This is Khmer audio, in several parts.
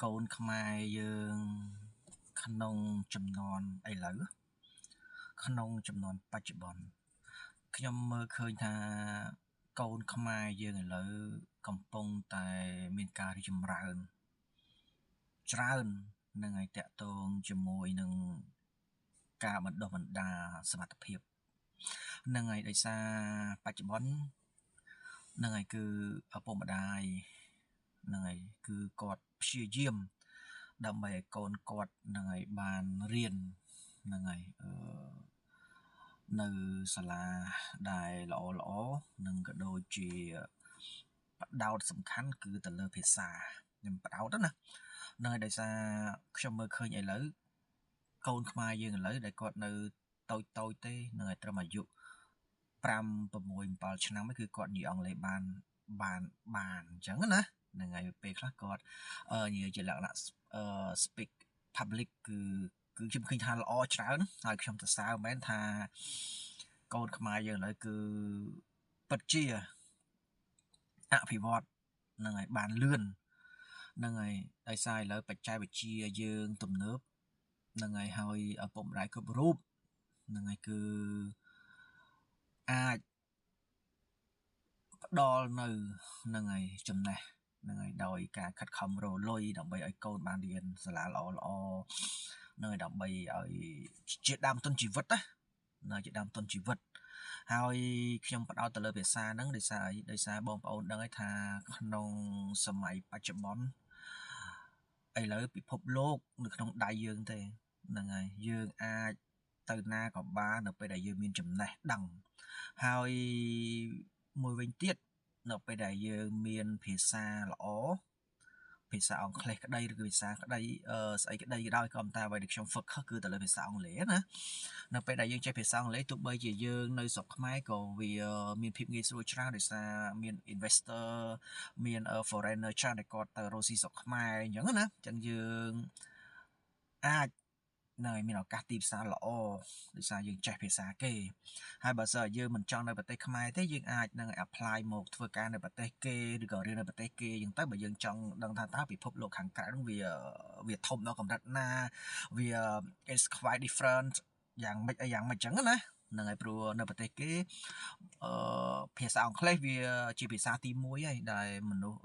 កូនខ្មែរយើងក្នុងចំនួនឥឡូវក្នុងចំនួនបច្ចុប្បន្នខ្ញុំមើលឃើញថាកូនខ្មែរយើងឥឡូវកំពុងតែមានការរីកចម្រើនច្រើននឹងឲ្យតាក់ទងជាមួយនឹងការបណ្ដុះបណ្ដាលសមត្ថភាពនឹងហើយដោយសារបច្ចុប្បន្ននឹងហើយគឺឪពុកម្ដាយនឹងហើយគឺគាត់ព្យាយាមដើម្បីឲ្យកូនគាត់នឹងឲ្យបានរៀននឹងហើយនៅសាលាដែលល្អល្អនិងក៏ដូចជាផ្ដោតសំខាន់គឺទៅលើភាសាខ្ញុំផ្ដោតណានឹងហើយដោយសារខ្ញុំមើលឃើញឥឡូវកូនខ្មែរយើងឥឡូវដែលគាត់នៅតូចតូចទេនឹងឲ្យត្រឹមអាយុ5 6 7ឆ្នាំគឺគាត់និយាយអង់គ្លេសបានបានបានអញ្ចឹងណាហ្នឹងហើយពេលខ្លះគាត់និយាយជាលក្ខណៈ speak public គឺខ្ញុំឃើញថាល្អច្រើនហើយខ្ញុំសរសើរមែនថាកូនខ្មែរយើងឥឡូវគឺពិតជាអភិវឌ្ឍហ្នឹងហើយបានលឿនហ្នឹងហើយដោយសារឥឡូវបច្ចេកវិទ្យាយើងទំនើបហ្នឹងហើយហើយឪពុកម្ដាយគ្រប់រូបហ្នឹងហើយគឺអាចផ្ដល់នៅហ្នឹងហើយចំណេះហ្នឹងហើយដោយការខិតខំរកលុយដើម្បីឲ្យកូនបានរៀនសាលាល្អល្អហ្នឹងហើយដើម្បីឲ្យជាដើមទុនជីវិតណានៅជាដើមទុនជីវិតហើយខ្ញុំផ្ដោតទៅលើភាសាហ្នឹងដោយសារអីដោយសារបងប្អូនដឹងហើយថាក្នុងសម័យបច្ចុប្បន្នឥឡូវពិភពលោកនៅក្នុងដៃយើងទេហ្នឹងហើយយើងអាចទៅណាក៏បាននៅពេលដែលយើងមានចំណេះដឹងហើយមួយវិញទៀតនៅពេលដែលយើងមានភាសាល្អភាសាអង់គ្លេសក្តីឬក៏ភាសាក្តីស្អីក្តីក៏ដោយក៏ប៉ុន្តែអ្វីដែលខ្ញុំ focus គឺទៅលើភាសាអង់គ្លេសណានៅពេលដែលយើងចេះភាសាអង់គ្លេសទោះបីជាយើងនៅស្រុកខ្មែរក៏វាមានភាពងាយស្រួលច្រើនដោយសារមាន investor មាន foreigner ច្រើនដែលគាត់ទៅរកស៊ីស្រុកខ្មែរអញ្ចឹងណាអញ្ចឹងយើងអាចនៅមានឱកាសទីផ្សារល្អដោយសារយើងចេះភាសាគេហើយបើសិនយើងមិនចង់នៅប្រទេសខ្មែរទេយើងអាចនឹង apply មកធ្វើការនៅប្រទេសគេឬក៏រៀននៅប្រទេសគេអញ្ចឹងទៅបើយើងចង់ដឹងថាតើពិភពលោកខាងក្រៅនោះវាធំដល់កម្រិតណាវា is quite different យ៉ាងម៉េចអីយ៉ាងម៉េចអញ្ចឹងណាហ្នឹងហើយព្រោះនៅប្រទេសគេអឺភាសាអង់គ្លេសវាជាភាសាទី1ហើយដែលមនុស្ស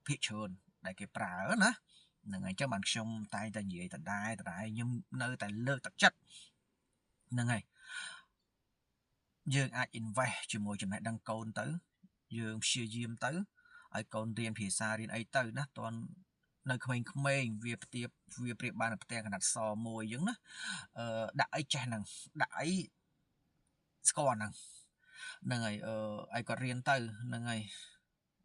ភាគច្រើនដែលគេប្រើណាហ្នឹងហើយអញ្ចឹងបានខ្ញុំតែងតែនិយាយដដែលដដែលខ្ញុំនៅតែលើកទឹកចិត្តហ្នឹងហើយយើងអាច invest ជាមួយចំណេះដឹងកូនទៅយើងព្យាយាមទៅឲ្យកូនរៀនភាសារៀនអីទៅណាតន់នៅក្មេងៗវាផ្ទៀបវាប្រៀបបានផ្ទាំងកណាត់សមួយអញ្ចឹងណាអឺដាក់អីចេះហ្នឹងដាក់អីស្គាល់ហ្នឹងហ្នឹងហើយអឺឲ្យគាត់រៀនទៅហ្នឹងហើយ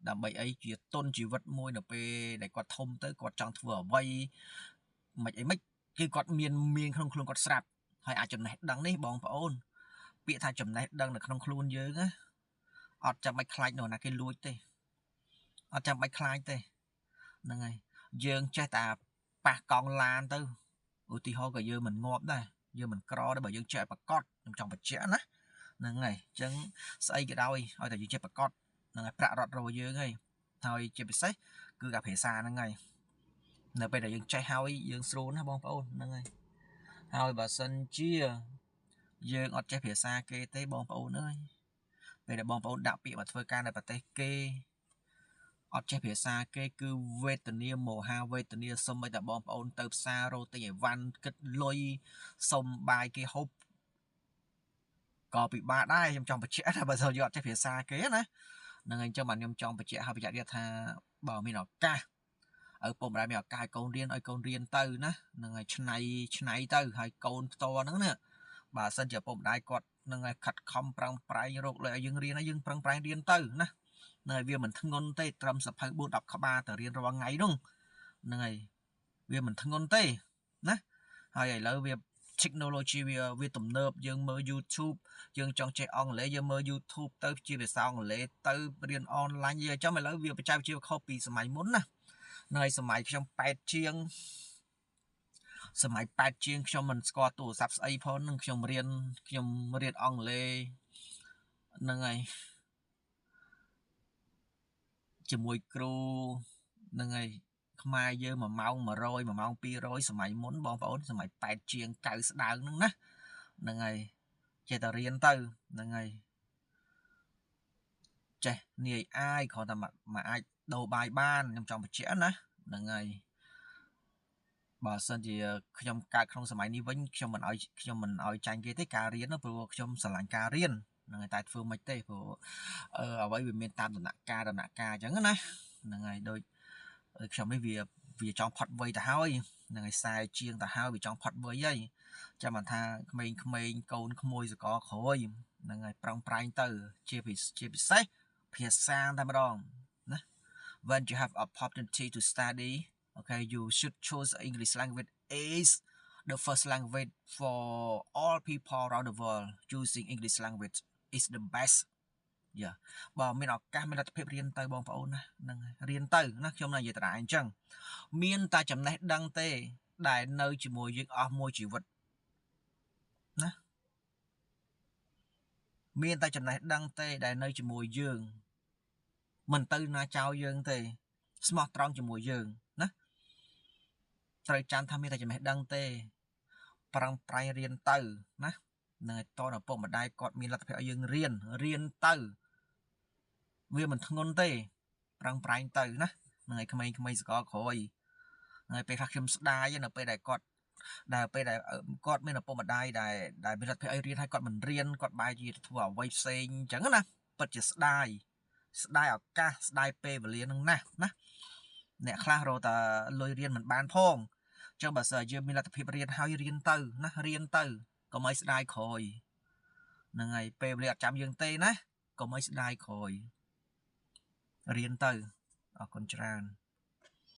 ដើម្បីអីជាទុនជីវិតមួយនៅពេលដែលគាត់ធំទៅគាត់ចង់ធ្វើអ្វីមិនអីមិនគឺគាត់មានមានក្នុងខ្លួនគាត់ស្រាប់ហើយអាចចំណេះដឹងនេះបងប្អូនពាក្យថាចំណេះដឹងនៅក្នុងខ្លួនយើងណាអត់ចាំបាច់ខ្លាចនរណាគេលួចទេអត់ចាំបាច់ខ្លាចទេហ្នឹងហើយយើងចេះតែប៉ះកង់ឡានទៅឧទាហរណ៍ក៏យើងមិនងាប់ដែរយើងមិនក្រដែរបើយើងចេះប្រកបខ្ញុំចង់បញ្ជាក់ណាហ្នឹងហើយអញ្ចឹងស្អីក៏ដោយឲ្យតែយើងចេះប្រកបហ្នឹងហើយប្រាក់រត់រោយើងហើយហើយជាពិសេសគឺអាភាសាហ្នឹងហើយនៅពេលដែលយើងចេះហើយយើងស្រួលណាបងប្អូនហ្នឹងហើយហើយបើសិនជាយើងអត់ចេះភាសាគេទេបងប្អូនអើយពេលដែលបងប្អូនដាក់ពាក្យមកធ្វើការនៅប្រទេសគេអត់ចេះភាសាគេគឺវេទនាមហាវេទនាសុំឲ្យតែបងប្អូនទៅផ្សាររកទិញអីវ៉ាន់គិតលុយសុំបាយគេហូបក៏ពិបាកដែរខ្ញុំចង់បញ្ជាក់ថាបើសិនយើងអត់ចេះភាសាគេណាហ្នឹងហើយអញ្ចឹងបាទខ្ញុំចង់បញ្ជាក់ហើយបញ្ជាក់ទៀតថាបើមានឱកាសឪពុកម្ដាយមានឱកាសឲ្យកូនរៀនឲ្យកូនរៀនទៅណាហ្នឹងហើយឆ្នៃឆ្នៃទៅហើយកូនផ្ទាល់ហ្នឹងណាបើសិនជាឪពុកម្ដាយគាត់នឹងឲ្យខិតខំប្រឹងប្រែងរកលុយឲ្យយើងរៀនហើយយើងប្រឹងប្រែងរៀនទៅណាហ្នឹងហើយវាមិនធ្ងន់ទេត្រឹមសភៅ4 10ក្បាលទៅរៀនរាល់ថ្ងៃនោះហ្នឹងហើយវាមិនធ្ងន់ទេណាហើយឥឡូវវា technology វាទំនើបយើងមើល YouTube យើងចង់ចេះអង់គ្លេសយើងមើល YouTube ទៅជាភាសាអង់គ្លេសទៅរៀនអនឡាញយចាំឥឡូវវាបច្ចេកវិទ្យាខុសពីសម័យមុនណានៅសម័យខ្ញុំ8ជាងសម័យ8ជាងខ្ញុំមិនស្គាល់ទូរស័ព្ទស្អីផងនឹងខ្ញុំរៀនខ្ញុំរៀនអង់គ្លេសហ្នឹងហើយជាមួយគ្រូហ្នឹងហើយ ខ្មែរយើង1ម៉ោង100 1ម៉ោង200សម័យមុនបងប្អូនសម័យ8ជាង9ស្ដើងហ្នឹងណាហ្នឹងហើយចេះតែរៀនទៅហ្នឹងហើយចេះនាយអាយគ្រាន់តែមកអាចដូរបាយបានខ្ញុំចង់បញ្ជាក់ណាហ្នឹងហើយបើសិនជាខ្ញុំកើតក្នុងសម័យនេះវិញខ្ញុំមិនឲ្យខ្ញុំមិនឲ្យចាញ់គេទេការរៀនព្រោះខ្ញុំស្រឡាញ់ការរៀនហ្នឹងហើយតែធ្វើមិនទេព្រោះអ្វីវាមានតាមដំណាក់កាលដំណាក់កាលអញ្ចឹងណាហ្នឹងហើយដូចខ្ញុំនេះវាវាចង់ផុតវ័យទៅហើយហ្នឹងហើយខ្សែជាងទៅហើយវាចង់ផុតវ័យហើយចាំបានថាក្មេងៗកូនក្មួយសកលក្រោយហ្នឹងហើយប្រឹងប្រែងទៅជាជាពិសេសភាសាតែម្ដងណា When you have opportunity to study, okay, you should choose English language is the first language for all people around the world. Using English language is the best. Yeah, បើមានឱកាសមានលទ្ធភាពរៀនទៅបងប្អូនណាហ្នឹងរៀនទៅណាខ្ញុំនៅនិយាយតាអញ្ចឹងមានតែចំណេះដឹងទេដែលនៅជាមួយយើងអស់មួយជីវិតណាមានតែចំណេះដឹងទេដែលនៅជាមួយយើងមិនទៅណាចោលយើងទេស្មោះត្រង់ជាមួយយើងណាត្រូវចាំថាមានតែចំណេះដឹងទេប្រឹងប្រែងរៀនទៅណានឹងឲ្យតឪពុកម្ដាយគាត់មានលទ្ធភាពឲ្យយើងរៀនរៀនទៅវាមិនធ្ងន់ទេប្រឹងប្រែងទៅណានឹងឲ្យក្មេងៗសកលក្រោយហើយពេលខ្លះខ្ញុំស្ដាយនៅពេលដែលគាត់ដែលពេលដែលគាត់មានឪពុកម្ដាយដែលដែលមានលទ្ធភាពឲ្យរៀនហើយគាត់មិនរៀនគាត់បែរជាធ្វើអ្វីផ្សេងអញ្ចឹងណាពិតជាស្ដាយស្ដាយឱកាសស្ដាយពេលវេលានឹងណាស់ណាអ្នកខ្លះរកតែលុយរៀនមិនបានផងអញ្ចឹងបើសិនយើងមានលទ្ធភាពរៀនហើយរៀនទៅណារៀនទៅកុំឲ្យស្ដាយក្រោយហ្នឹងហើយពេលវេលាអត់ចាំយើងទេណាកុំឲ្យស្ដាយក្រោយរៀនទៅអរគុណច្រើន។